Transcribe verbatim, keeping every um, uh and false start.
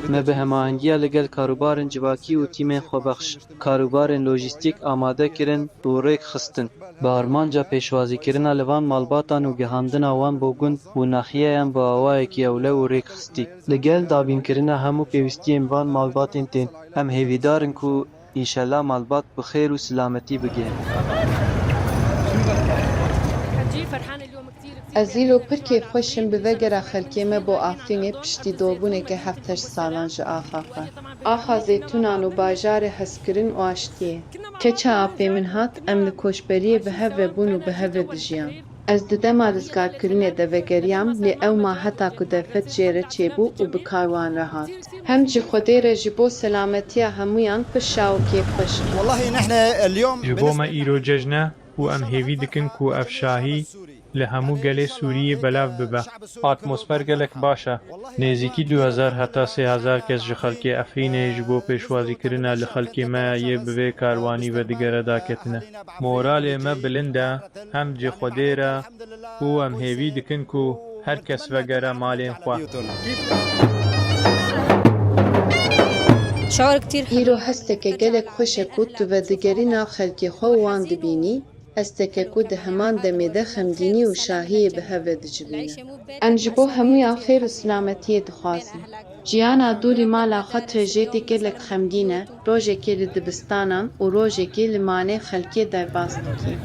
Me bi hemahengiya li gel karûbarên civakî û tîmên xwebexş, karûbarên lojîstîk amade kirin û rêk xistin. Bi armanca pêşwazîkirina li van malbatan û gihandina wan bo gund û naxiyeyan bi awayekî ewle û rêk xistî. Li gel dabînkirina hemû pêwîstiyên van malbatên tên, em hêvîdar in ku înşela malbat bi xêr û silametî bigihên. Ez îro pir kêfxweş im bi vegera xelkê me bo Efrînê piştî dobûneke heft heşt salan ji axa xwe. Axa zeytûnan û bajarê hezkirin û aştiyê. Keça apê min hat, em li koçberiyê bi hev ve bûn û bi hev ve dijiyan. Ez di dema rizgarkirinê de vegeriyam, lê ew ma heta ku derfet jê re çêbû û bi kar wan re hat. Hem ji Xwedê re ji bo selametiya hemûyan pir şa û kêfxweş im. والله نحن اليوم Ji bo me îro cejn e û em hêvî dikin ku ev şahî li hemû gelê Sûriyê belav bibe. Atmosfer gelek baş e. Nêzîkî du hezar heta sê hezar kes ji xelkê Efrînê ji bo pêşwazîkirina li xelkê me yê bi vê karwanî ve digere daketine. Moralê me bilind e, hem ji Xwedê re û em hêvî dikin ku her kes vegere malên xwe. Îro hesteke gelek xweş e ku tu vedigerî nav xelkê xwe û wan dibînî, hesteke ku di heman demê de xemgînî û şahiyê bi hev ve dicivîne. Em ji bo hemûyan xêr û silametiyê dixwazin. Jiyana dûrî mala xwe trejêdî gelek xemgîn e, rojekê li dibistanan û rojekê li manê xelkê derbas dikî.